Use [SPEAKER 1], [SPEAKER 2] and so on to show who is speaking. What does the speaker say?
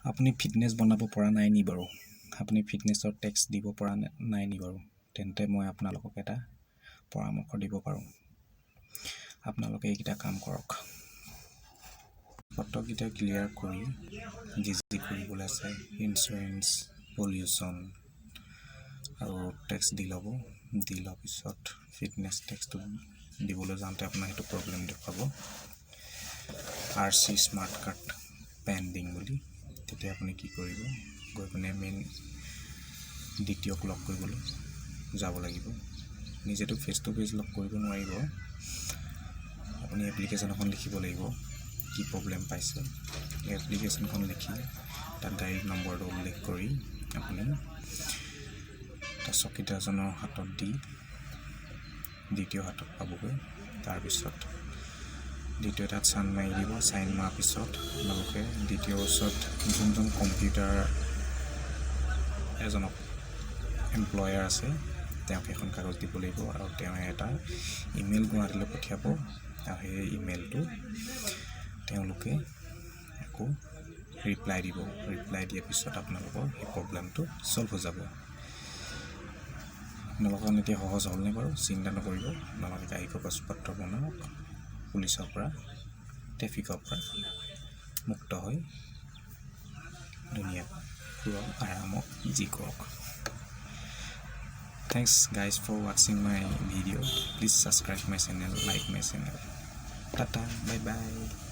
[SPEAKER 1] আপুনি ফিটনেছ বনাব পৰা নাই নি বাৰু? আপুনি ফিটনেছৰ টেক্স দিব পৰা নাই নি বাৰু? তেন্তে মই আপোনালোকক এটা পৰামৰ্শ দিব পাৰোঁ। আপোনালোকে এইকেইটা কাম কৰক। পত্ৰকেইটা ক্লিয়াৰ কৰি যি যি কৰিবলৈ আছে, ইঞ্চুৰেঞ্চ, পলিউশ্যন আৰু টেক্স দি ল'ব। দি লোৱাৰ পিছত ফিটনেছ টেক্সটো দিবলৈ যাওঁতে আপোনাৰ সেইটো প্ৰব্লেম দেখুৱাব, আৰচি স্মাৰ্ট কাৰ্ড পেণ্ডিং বুলি। তেতিয়া আপুনি কি কৰিব? গৈ পিনে মেইন ডিটিঅ'ক লগ কৰিবলৈ যাব লাগিব। নিজেতো ফেচ টু ফেচ লগ কৰিব নোৱাৰিব। আপুনি এপ্লিকেশ্যন এখন লিখিব লাগিব, কি প্ৰব্লেম পাইছে। এই এপ্লিকেশ্যনখন লিখি তাত গাড়ীৰ নম্বৰটো উল্লেখ কৰি আপুনি তাৰ চকীদাৰজনৰ হাতত দি ডিটিঅ' হাতত পাবগৈ। তাৰপিছত ডিটিঅ' তাত চাইন মাৰি দিব। চাইন মৰাৰ পিছত আপোনালোকে ডিটিঅ'ৰ ওচৰত যোনজন কম্পিউটাৰ এজনক এমপ্লয়াৰ আছে, তেওঁক এখন কাগজ দিব লাগিব আৰু তেওঁ এটা ইমেইল গুৱাহাটীলৈ পঠিয়াব আৰু সেই ইমেইলটো তেওঁলোকে আকৌ ৰিপ্লাই দিব। ৰিপ্লাই দিয়াৰ পিছত আপোনালোকৰ সেই প্ৰব্লেমটো ছল্ভ হৈ যাব। আপোনালোকৰ কাৰণে এতিয়া সহজ হ'লনে বাৰু? চিন্তা নকৰিব। আপোনালোকে গাড়ী কাগজ পত্ৰ বনাওক, পুলিচৰ পৰা, ট্ৰেফিকৰ পৰা মুক্ত হৈ ধুনীয়া ফুৰক, আৰামত যি কৰক। Thanks guys for watching my video. Please subscribe my channel, like my channel. Tata, bye bye.